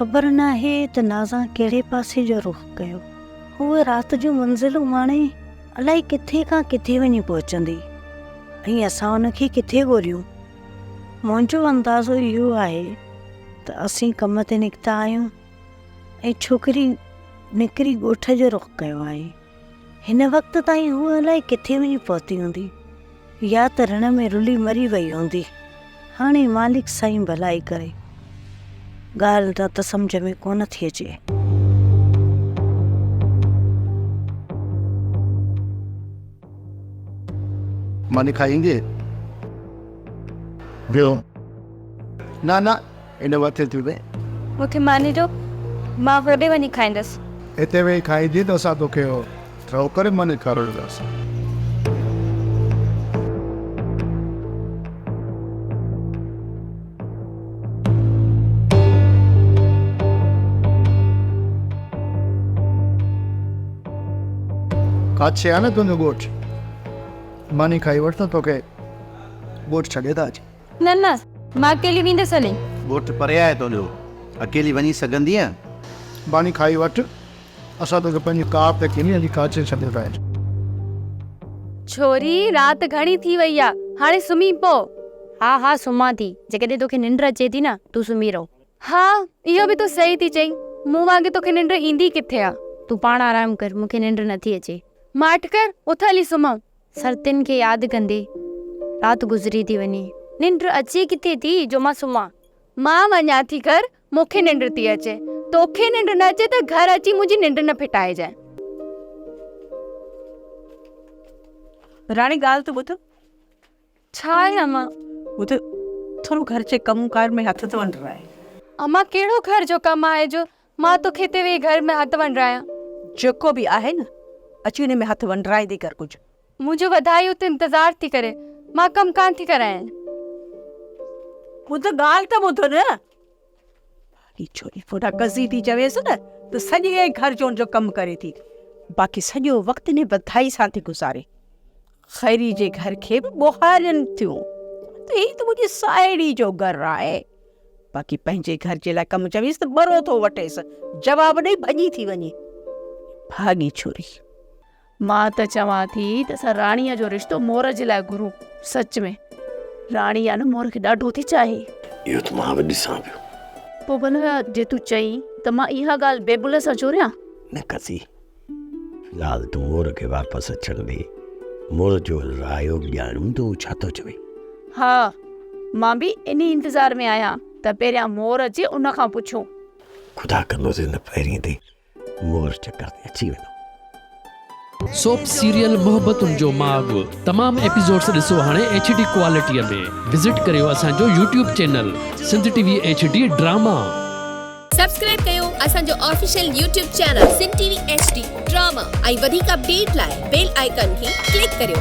خبر ناهي ته نازان ڪهڙي پاسي جو رخ ڪيو. هوء رات جون منزلون ماڻي الائي ڪٿي کان ڪٿي وڃي پهچندي ۽ اسان ان کي ڪٿي ڳوليون. منهنجو اندازو اهو آهي ته اسين ڪم تي نڪتا آهيون ۽ ڇوڪري نڪري ڳوٺ جو رخ ڪيو آهي. هن وقت تائين هوء الائي ڪٿي وڃي پهتي هوندي يا ته رڻ ۾ رلي مري وئي هوندي. هاڻي مالڪ سائين ڀلائي ڪري. ڳالهه نه ته سمجهه ۾ ڪونه ٿي اچي. ماني کائيندي؟ ٻيو؟ نه نه هن مٿي ٿي وئي. مون کي ماني ڏيو، مان هوڏي وڃي کائيندس. هتي ويهي کائيندين ته اسان توکي ٺهو ڪري ماني کارائينداسين. ڪاڇي آهي نه تنهنجو ڳوٺ؟ ماني کائي وٺ ته توکي ڳوٺ ڇڏي ٿا اچون. نه نه مان اڪيلي ويندس هلي. ڳوٺ پري آهي تنهنجو، اڪيلي وڃي سگهندينء؟ ماني کائي وٺ، اسان توکي پنهنجي ڪار تي کڻي هلي ڪاڇي ڇڏي ٿا اچون. ڇوري، رات گهڻي ٿي وئي آ، هاڻي سمهي پو. ها ها سمهان ٿي، جيڪڏهن توکي ننڊ اچي ٿي نه، تون سمهي رهو. ها، اهو به تون صحيح ٿي چئين، مون وانگي توکي ننڊ ايندي ڪٿي آ. تون پاڻ آرام ڪر، مون کي ننڊ نٿي اچي. ماٺ ڪر، اٿ هلي سمهون. سرتين کي ياد ڪندي رات گذري ٿي وڃي. ننڊ اچي ڪٿي ٿي جو مان سمهان. مان وڃان ٿي گهر، مون کي ننڊ ٿي اچي. توکي ننڊ نه اچي ته گهر اچي منهنجي ننڊ نه ڦٽائجانء. راڻي ڳالهه ته ٻڌ. ڇا آهي امان؟ ٻڌ ٿورو گهر جي ڪم ڪار ۾ هٿ ته ونڊرائي. امان ڪهڙو گهر جو ڪم آهي جو مان توکي هتي ويهي گهر ۾ هٿ ونڊرايان. جيڪو به آهي نه اچي ان ۾ هٿ ونڊرائيندي ڪر ڪجهه. منهنجو وڌائي اتي انتظار ٿي ڪري مان ڪم ڪانه ٿي ڪرايان. ٻڌ ڳالهه ته ٻڌ نه. ڀاڳي ڇوري ڦوٽا ڪزي ٿي چويس نه ته سڄي گهر جو ان جو ڪم ڪري ٿي باقي سڄو وقت ان وڌائي سان ٿي گذاري. خيري جي گهر کي به ٻوهارين ٿيون ته هي ته منهنجي ساهيڙي جو گهر آهي. باقي پنهنجي گهر جي لاء ڪم چويس ته ٻرو ٿو وٺيس، جواب ڏئي ڀڄي ٿي وڃي. ڀاڳي ڇوري. مان ته چوان ٿي ته اسان راڻيء جو رشتو مور جي لاء گهرون. سچ ۾ راڻي آ نه مور کي ڏاڍو ٿي چاهي. اهو ته مان به ڏسان پيو. پوء ڀلا جي تون چئين ته مان اها ڳالهه بيبل سان چوريان؟ نه قصي، في الحال تون مور کي واپس اچڻ ڏي. مور جو رايو به ڄاڻون ته هو ڇا ٿو چوي. ها، مان به انهي انتظار ۾ آهيان ته پهريان مور اچي ان کان پڇون. خدا ڪندو ته هن پهرين تي مور چڪر تي اچي ويندو. سوپ سيريل محبتن جو ماڳ تمام ايپيسوڊس ڏسو هاڻي ايڇ ڊي ڪوالٽي ۾ وزٽ ڪريو اسان جو YouTube channel Sindh T V H D drama. Subscribe ڪيو اسان جو official YouTube channel Sindh T V H D drama ۽ وڌيڪ اپڊيٽ لاء بيل آئيڪان کي ڪلڪ ڪريو.